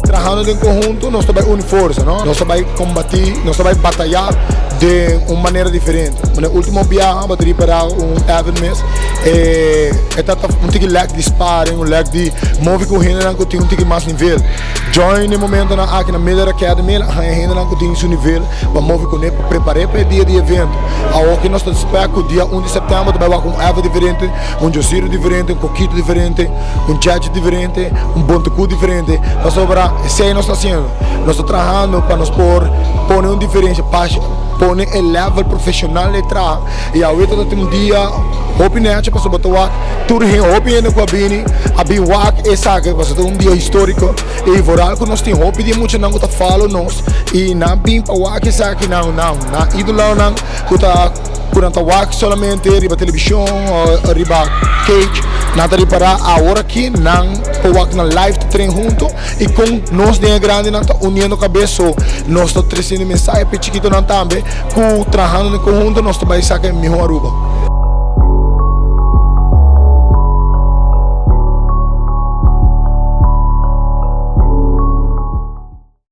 Trahando den conhunto nos ta bay uni forsa, no? Nos ta bay combati, nos ta bay bataya den un manera diferente. Manera ultimo biaha bo ta ripara un Evan mes e e ta un tiki lek di sparring, un lek di move cu hendenan cu tin un tiki mas nivel. Join e momentonan aki na Miller Academy el a haña hendenan cu tin su nivel pa move cune pa prepare pa e dia di evento. Awoki nos ta spera cu dia un di september ta bay wak un Evan diferente. Un Josiro diferente, un Coquito diferente, un Chachi diferente, un Bontecu diferente. Pasobra esei nos ta haciendo. Nos ta trahando pa nos por pone un diferencia, pa pone e level profesional di traha. Y awita ta tin un dia hopi nechi pasobra ta wak tur hende, hopi hende cu a bini a bin wak esaki pasobra ta un dia historico. Y vooral cu nos tin hopi di e muchanan cu ta follow nos y nan bin pa wak esaki nan nan idolonan cu ta. Ku nan ta wak solamente riba televishon o riba cage, nan ta ripará awor aki nan por wak nan live ta train hunto i kon nos den e grandinan ta uniendo kabes. So nos ta tresiendo e mensahe pa e chikitonan tambe ku trahando den konhunto nos ta bai saka e miho Aruba.